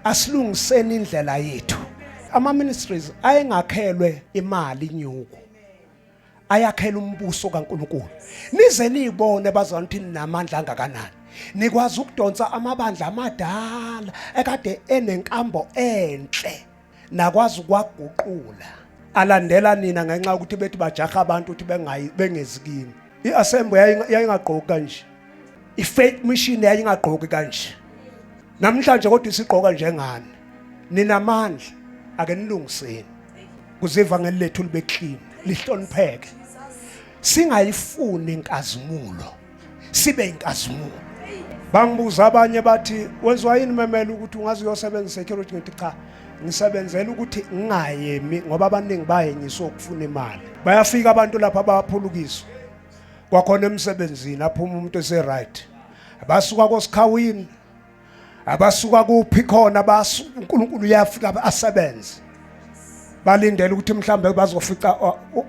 Asilungiseni indlela yethu. Ama ministries ayengakhelwe imali inyuku. Ayakhela umbuso kaNkuluNkulu. Nize niyibone bazalwane ukuthi ninamandla angakanani. Nikwazi ukudonsa amabandla amadala ekade enenkambo enhle. Nakwazi ukwaguqula. Alandela nina ngenxa yokuthi bethi bajaha abantu ukuthi bengayi bengezi kini. I-assembly yayingagqoki kanje. I-faith mission yayingagqoki kanje. Namhlanje kodwa isigqoka njengani. Ninamandla ake nilungiseni. Kuze ivangeli lethu libe clean, lihlonipheke. Singayifuni inkazimulo. Sibe inkazimulo. Bangibuza abanye bathi wenziwa yini memela ukuthi ungaze uyosebenza security ngithi cha ngisebenzela ukuthi ngingayemi ngoba abaningi bayenyiswa ukufuna imali. Bayafika abantu lapha bayaphulukiswa. Kwakhona emsebenzini aphuma umuntu ese right. Abasuka kosikhawini abasuka kuphi khona basuka uNkulunkulu uyafika asebenze. Balindele ukuthi mhlambe bazofica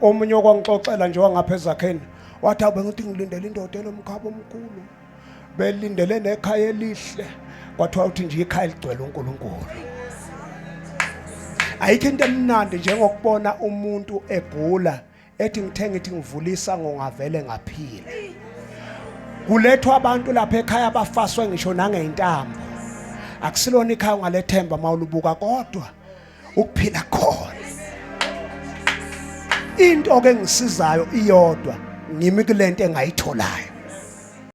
omunye okwangixoxela nje wangapha ezakheni wathi abe ngithi ngilindele indoda enomkhaba omkhulu belindele nekhaya elihle kwathiwa uthi nje ikhaya ligcwele uNkulunkulu. Ayikho into emnandi njengokubona umuntu egula ethi ngithe ngithi ngivula isango ngavele ngaphila. Kulethwa abantu lapha ekhaya abafaswe ngisho nangeyintambo. Akusilona ikhaya ungalethemba mawulubuka kodwa ukuphila khona. Into ke engisizayo iyodwa ngimi kulento engayitholayo.